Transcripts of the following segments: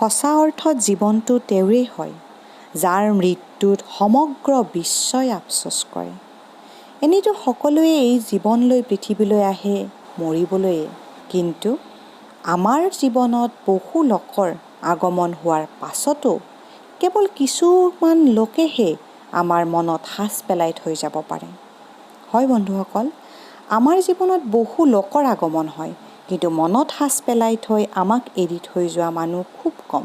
সঁচা অৰ্থত জীৱনটো তেওঁৰেই হয়, যাৰ মৃত্যুত সমগ্ৰ বিশ্বই আফচোচ কৰে। এনেইতো সকলোৱে এই জীৱন লৈ পৃথিৱীলৈ আহে মৰিবলৈয়ে, কিন্তু আমাৰ জীৱনত বহু লোকৰ আগমন হোৱাৰ পাছতো কেৱল কিছুমান লোকেহে আমাৰ মনত সাঁচ পেলাই থৈ যাব পাৰে। হয় বন্ধুসকল, আমাৰ জীৱনত বহু লোকৰ আগমন হয়, কিন্তু মনত সাঁচ পেলাই থৈ আমাক এৰি থৈ যোৱা মানুহ খুব কম,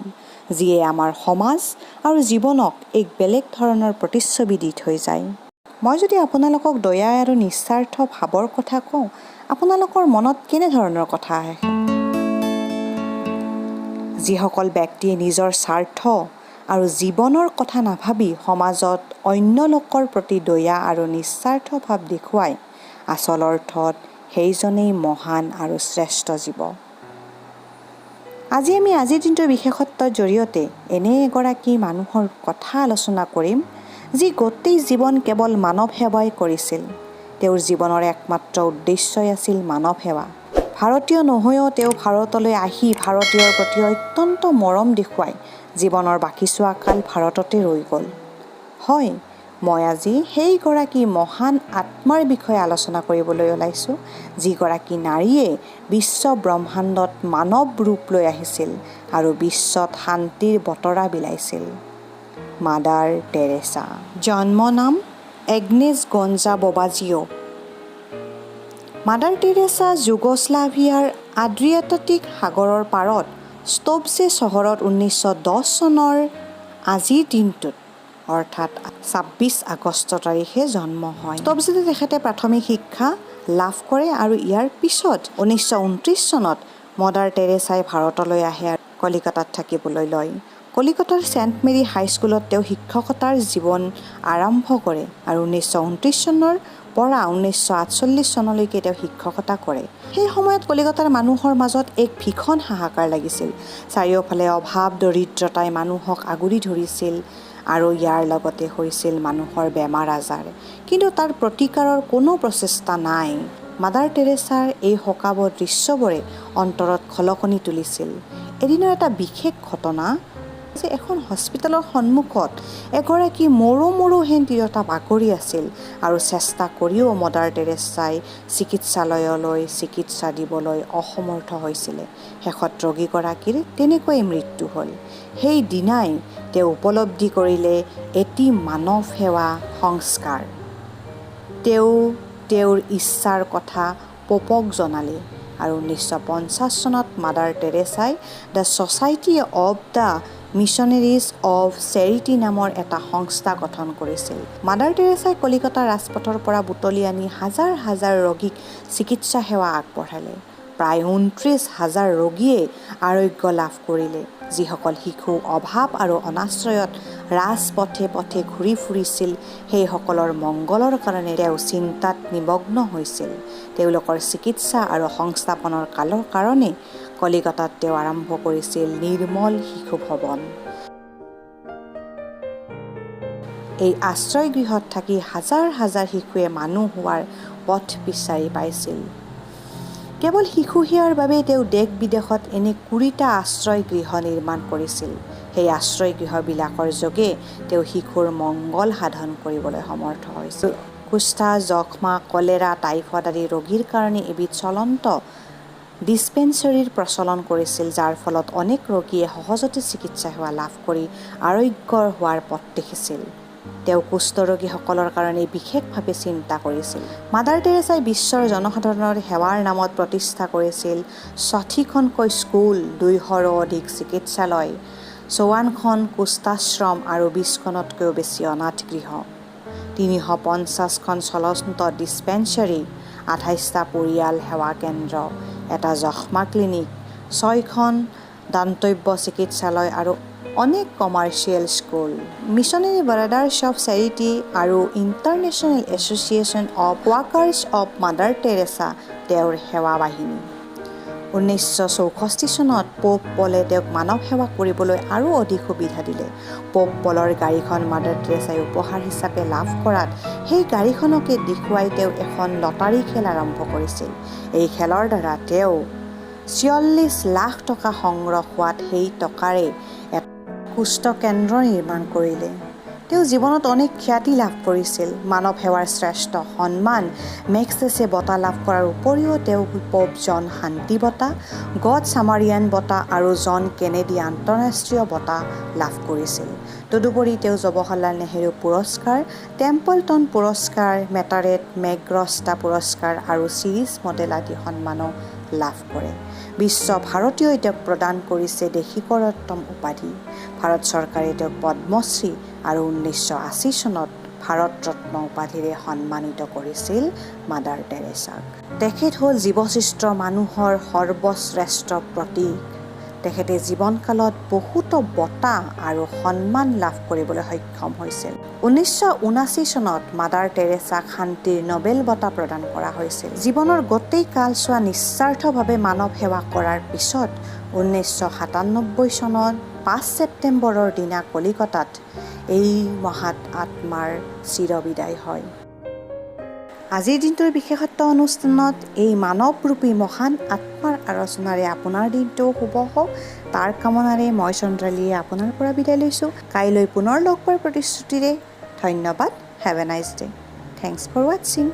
যিয়ে আমাৰ সমাজ আৰু জীৱনক এক বেলেগ ধৰণৰ প্ৰতিচ্ছবি দি থৈ যায়। মই যদি আপোনালোকক দয়া আৰু নিস্বাৰ্থ ভাৱৰ কথা কওঁ, আপোনালোকৰ মনত কেনেধৰণৰ কথা আহে? যিসকল ব্যক্তিয়ে নিজৰ স্বাৰ্থ আৰু জীৱনৰ কথা নাভাবি সমাজত অন্য লোকৰ প্ৰতি দয়া আৰু নিস্বাৰ্থ ভাৱ দেখুৱায়, আচল অৰ্থত সেইজনেই মহান আৰু শ্ৰেষ্ঠ জীৱ। আজি আমি আজিৰ দিনটোৰ বিশেষত্বৰ জৰিয়তে এনে এগৰাকী মানুহৰ কথা আলোচনা কৰিম, যি গোটেই জীৱন কেৱল মানৱ সেৱাই কৰিছিল। তেওঁৰ জীৱনৰ একমাত্ৰ উদ্দেশ্যই আছিল মানৱ সেৱা। ভাৰতীয় নহৈও তেওঁ ভাৰতলৈ আহি ভাৰতীয়ৰ প্ৰতি অত্যন্ত মৰম দেখুৱাই জীৱনৰ বাকীছোৱা কাল ভাৰততে ৰৈ গ'ল। হয়, মই আজি সেইগৰাকী মহান আত্মাৰ বিষয়ে আলোচনা কৰিবলৈ ওলাইছোঁ, যিগৰাকী নাৰীয়ে বিশ্ব ব্ৰহ্মাণ্ডত মানৱ ৰূপ লৈ আহিছিল আৰু বিশ্বত শান্তিৰ বতৰা বিলাইছিল, মাদাৰ টেৰেছা। জন্ম নাম এগনেছ গঞ্জা ববাজিঅ'। মাদাৰ টেৰেছা যুগোশ্লাভিয়াৰ আড্ৰিয়াটিক সাগৰৰ পাৰত স্কোপজে চহৰত 1910 চনৰ আজিৰ দিনটোত, অৰ্থাৎ 26 আগষ্ট তাৰিখে জন্ম হয়। স্কোপজেতে তেখেতে প্ৰাথমিক শিক্ষা লাভ কৰে আৰু ইয়াৰ পিছত 1929 চনত মাদাৰ টেৰেছাই ভাৰতলৈ আহে আৰু কলিকতাত থাকিবলৈ লয়। কলিকতাৰ ছেইণ্ট মেৰী হাইস্কুলত তেওঁ শিক্ষকতাৰ জীৱন আৰম্ভ কৰে আৰু 1929 চনৰ পৰা 1948 চনলৈকে তেওঁ শিক্ষকতা কৰে। সেই সময়ত কলিকতাৰ মানুহৰ মাজত এক ভীষণ হাহাকাৰ লাগিছিল। চাৰিওফালে অভাৱ দৰিদ্ৰতাই মানুহক আগুৰি ধৰিছিল আৰু ইয়াৰ লগতে হৈছিল মানুহৰ বেমাৰ আজাৰ, কিন্তু তাৰ প্ৰতিকাৰৰ কোনো প্ৰচেষ্টা নাই। মাদাৰ টেৰেছাৰ এই শোকাৱহ দৃশ্যবোৰে অন্তৰত খলকনি তুলিছিল। এদিনৰ এটা বিশেষ ঘটনা যে এখন হস্পিটেলৰ সন্মুখত এগৰাকী মৰো মৰো হেন তিৰোতা বাগৰি আছিল আৰু চেষ্টা কৰিও মাদাৰ টেৰেছাই চিকিৎসালয়লৈ চিকিৎসা দিবলৈ অসমৰ্থ হৈছিলে। শেষত ৰোগীগৰাকীৰ তেনেকৈয়ে মৃত্যু হ'ল। সেই দিনাই তেওঁ উপলব্ধি কৰিলে এটি মানৱ সেৱা সংস্কাৰ। তেওঁ তেওঁৰ ইচ্ছাৰ কথা পোপক জনালে আৰু 1950 চনত mother টেৰেছাই The Society of the Missionaries of Charity নামৰ এটা সংস্থা গঠন কৰিছিল। মাদাৰ টেৰেছাই কলিকতাৰ ৰাজপথৰ পৰা বুটলি আনি হাজাৰ হাজাৰ ৰোগীক চিকিৎসা সেৱা আগবঢ়ালে। প্ৰায় 29 হাজাৰ ৰোগীয়ে আৰোগ্য লাভ কৰিলে। যিসকল শিশু অভাৱ আৰু অনাশ্ৰয়ত ৰাজপথে পথে ঘূৰি ফুৰিছিল, সেইসকলৰ মংগলৰ কাৰণে তেওঁ চিন্তাত নিমগ্ন হৈছিল। তেওঁলোকৰ চিকিৎসা আৰু সংস্থাপনৰ কালৰ কাৰণে কলিকতাত তেওঁ আৰম্ভ কৰিছিল নিৰ্মল শিশু ভৱন। এই আশ্ৰয় গৃহত থাকি হাজাৰ হাজাৰ শিশুৱে মানুহ হোৱাৰ পথ বিচাৰি পাইছিল। কেৱল শিশু সেৱাৰ বাবেই তেওঁ দেশ বিদেশত এনে 20টা আশ্ৰয় গৃহ নিৰ্মাণ কৰিছিল। সেই আশ্ৰয় গৃহবিলাকৰ যোগে তেওঁ শিশুৰ মংগল সাধন কৰিবলৈ সমৰ্থ হৈছিল। কুষ্ঠ, যক্ষ্মা, কলেৰা, টাইফইড আদি ৰোগীৰ কাৰণে এবিধ চলন্ত ডিছপেঞ্চেৰীৰ প্ৰচলন কৰিছিল, যাৰ ফলত অনেক ৰোগীয়ে সহজতে চিকিৎসা সেৱা লাভ কৰি আৰোগ্য হোৱাৰ পথ দেখিছিল। তেওঁ কুষ্ঠৰোগীসকলৰ কাৰণে বিশেষভাৱে চিন্তা কৰিছিল। মাদাৰ টেৰেছাই বিশ্বৰ জনসাধাৰণৰ সেৱাৰ নামত প্ৰতিষ্ঠা কৰিছিল 60খনকৈ স্কুল, 200ৰো অধিক চিকিৎসালয়, 54খন কুষ্ঠাশ্ৰম আৰু 20খনতকৈও বেছি অনাথ গৃহ, 350খন চলন্ত ডিছপেঞ্চেৰী, 28টা পৰিয়াল সেৱা কেন্দ্ৰ, এটা যক্ষ্মা ক্লিনিক, ছয়খন দাতব্য চিকিৎসালয় আৰু অনেক commercial school. Missionary brothers of charity আৰু International Association of Workers of Mother Teresa তেওঁৰ সেৱা বাহিনী। 1964 চনত পোপ পলে তেওঁক মানৱ সেৱা কৰিবলৈ আৰু অধিক সুবিধা দিলে। পোপ পলৰ গাড়ীখন মাদাৰ টেৰেছাই উপহাৰ হিচাপে লাভ কৰাত সেই গাড়ীখনকে দেখুৱাই তেওঁ এখন লটাৰী খেল আৰম্ভ কৰিছিল। এই খেলৰ দ্বাৰা তেওঁ 46 লাখ টকা সংগ্ৰহ হোৱাত সেই টকাৰে কুষ্ঠ কেন্দ্ৰ নিৰ্মাণ কৰিলে। তেওঁ জীৱনত অনেক খ্যাতি লাভ কৰিছিল। মানৱ সেৱাৰ শ্ৰেষ্ঠ সন্মান মেগছেছে বঁটা লাভ কৰাৰ উপৰিও তেওঁ পোপ জন শান্তি বঁটা, গড চামাৰিয়ান বঁটা আৰু জন কেনেডি আন্তঃৰাষ্ট্ৰীয় বঁটা লাভ কৰিছিল। তদুপৰি তেওঁ জৱাহৰলাল নেহেৰু পুৰস্কাৰ, টেম্পলটন পুৰস্কাৰ, মেটাৰেট মেগ্ৰষ্টা পুৰস্কাৰ আৰু চিৰিজ মডেল আদি সন্মানো লাভ কৰে। বিশ্ব ভাৰতীয়ই তেওঁক প্ৰদান কৰিছে দেশিকৰত্তম উপাধি। ভাৰত চৰকাৰে তেওঁক পদ্মশ্ৰী আৰু 1980 চনত ভাৰত ৰত্ন উপাধিৰে সন্মানিত কৰিছিল মাদাৰ টেৰেছাক। তেখেত হ'ল জীৱশ্ৰেষ্ঠ মানুহৰ সৰ্বশ্ৰেষ্ঠ প্ৰতীক। তেখেতে জীৱনকালত বহুতো বঁটা আৰু সন্মান লাভ কৰিবলৈ সক্ষম হৈছিল। 1979 চনত মাদাৰ টেৰেছাক শান্তিৰ নবেল বঁটা প্ৰদান কৰা হৈছিল। জীৱনৰ গোটেই কালচোৱা নিস্বাৰ্থভাৱে মানৱ সেৱা কৰাৰ পিছত 1997 চনত 5 ছেপ্টেম্বৰৰ দিনা কলিকতাত এই মহান আত্মাৰ চিৰবিদায় হয়। আজিৰ দিনটোৰ বিশেষত্ব অনুষ্ঠানত এই মানৱৰূপী মহান আত্মাৰ আলোচনাৰে আপোনাৰ দিনটো শুভ হওক, তাৰ কামনাৰে মই চন্দ্ৰালীয়ে আপোনাৰ পৰা বিদায় লৈছোঁ। কাইলৈ পুনৰ লগ পোৱাৰ প্ৰতিশ্ৰুতিৰে ধন্যবাদ। Have a nice day. Thanks for watching.